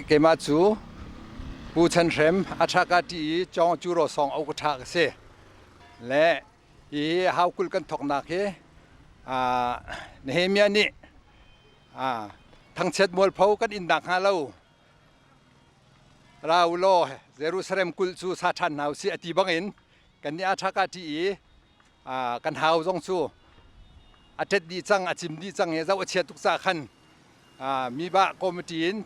Keimah cu Pu Chan Hrem a ṭhaka ṭi i Cawng Cu Raw Sawng Au ka ṭha ka si. Le hi haukul kan thawknak hi Nehemiah nih thangchiat mualpho kan in nak hnga lo ra u law Jerusalem kulh cu sa ṭhan hna usih a ti bangin kan nih a ṭhaka ṭi i kan hau zong cu a ṭet dih cang a cim dih cang i zoh a chia tuk ca khan mi bah committee in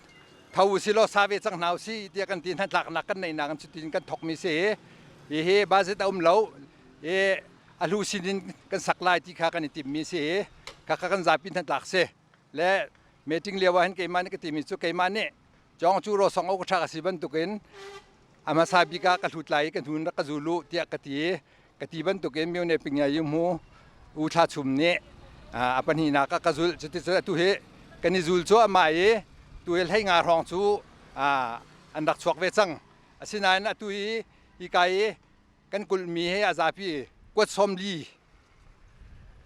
tho usih law sa ve cang hna usih tiah kan ti hnatlaknak kan neihnak in cutin kan thawkmi si hi hi budget a um lo i a hlu sin in kan sak lai ti kha kan i timmi si kha kha kan zapi hnatlak si le meeting lio ah hin keimah nih ka timi cu keimah nih Cawng cu rawsong ka ṭha ka si bantukin a hmasa bik ah ka hlut lai i ka hnun rak ka zul u tiah ka ti. Ka ti bantukin Myone Pingya Yu U Thla Chum nih a pahnihnak ah ka zulh. Cuticun atu hi kan i zul cuahmah i tu hi hlei nga hrawng cu an rak chuak ve cang. Asinain atu hi hika i kan kulhmi hi a zapi kuat 40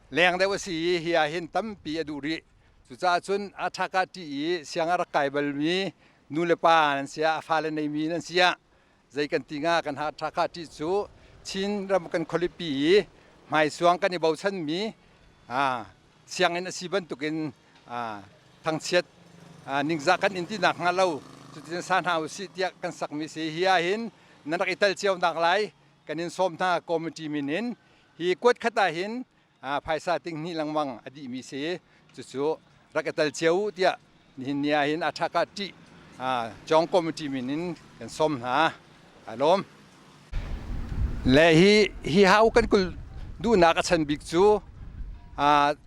leng deuh a si i hi ah hin tampi a duh rih. Cucaah cun a ṭhak ah ṭih i siang a rak kai balmi nu le pa nan si ah, a fale neimi nan si ah, zei kan ti hnga kan ha ṭhak ah ṭih cu Chin ram kan khualipi i hmaisuang kan i bochanmi sianginn a si bantukin thangchiat ningzah kan in ti nak hnga lo cutin sa hna usih tiah kan sakmi si hi ah hin nan rak i tel cio nak lai kan in sawm hna committee min in hi kuat khat ah hin phaisa ting hnih lengmang a dihmi si cucu rak i tel cio u tiah nihin ni ah hin a ṭhak ah ṭih Cawng committee min in kan sawm hna a lawm le hi hi hau kan kul duhnak a chan bik cu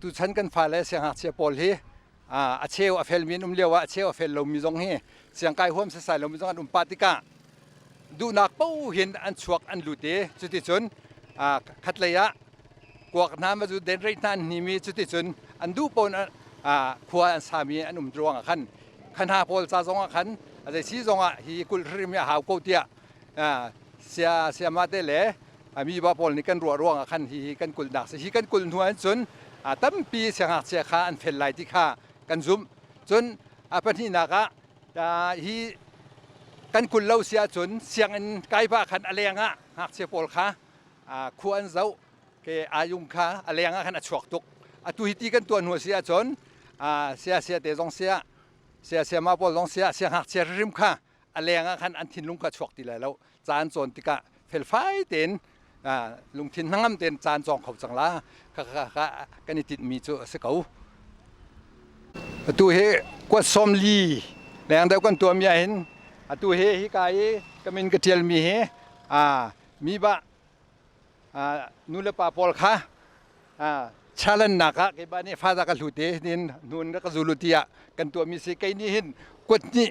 tuchan kan fale siangngakchia pawl hi a cheu a felmi an um lio ah a cheu a fel lomi zong hi siangkai huam sasai lomi zong an um pah tikah duhnak paoh hin an chuak an lut i cuticun khatlei ah kuak hna ma zu den rei hna an hnimi cuticun an duh paoh khua an sami an um ruangah khan kha hna pawl ca zongah khan a zei si zongah hi kulh hrim hi a hau ko tiah sia siama te le mi ba pawl nih kan ruah ruangah khan hi hi kan kulhnak si hi kan kulh hnu ah cun tampi siangngakchia kha an fel lai ti kha kan zumh cun a pahnihnak ah hi kan kulh lo si ahcun sianginn kai pah khan a leng ah ngakchia pawl kha khua an zoh ke ayung kha a leng ah khan a chuak tuk atu hi ti kan tuah hnu si ahcun sia sia te zong sia sia sia ma pawl zong sia sia ngakchia hrim kha a leng ah khan an thinlung kha chuak ti lai lo caan cawn tikah felfai tein lungthin hnangam tein caan cawng kho cang la kha kha kha kan i tinhmi cu a si ko atu hi kuat 40 leng deuh kan tuahmi ah hin atu hi hika i ka min ka ṭialmi hi mi ba nu le pa pawl kha challenge nak ah keimah nih father ka hlut i nin nun ka zulu tiah kan tuahmi si kei nih hin kuat hnih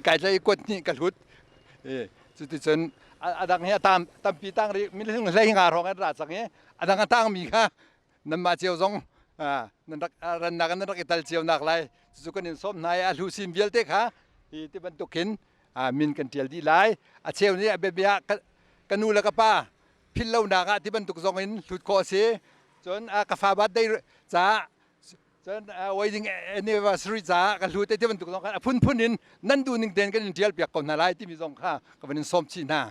kai tlai kuat hnih ka hlut cuticun a dang hi a tam tampi tang ri minung hlei nga hrawng an ra cang i a dang a tangmi kha nanmah cio zong nan rak rannak nan rak i tal cio nak lai cucu kan in sawm hna i a hlu sin vialte kha hi ti bantuk hin min kan tial dih lai a cheu nih a biabia ka nu le ka pa philh lonak ah ti bantuk zong in hlut khawh a si cun ka fa birthday caah cun wedding anniversary caah ka hlut ti bantuk zong khan a phunphun in nan duh ning tein kan in tial piak ko hna lai timi zong kha ka van in sawm chih hna.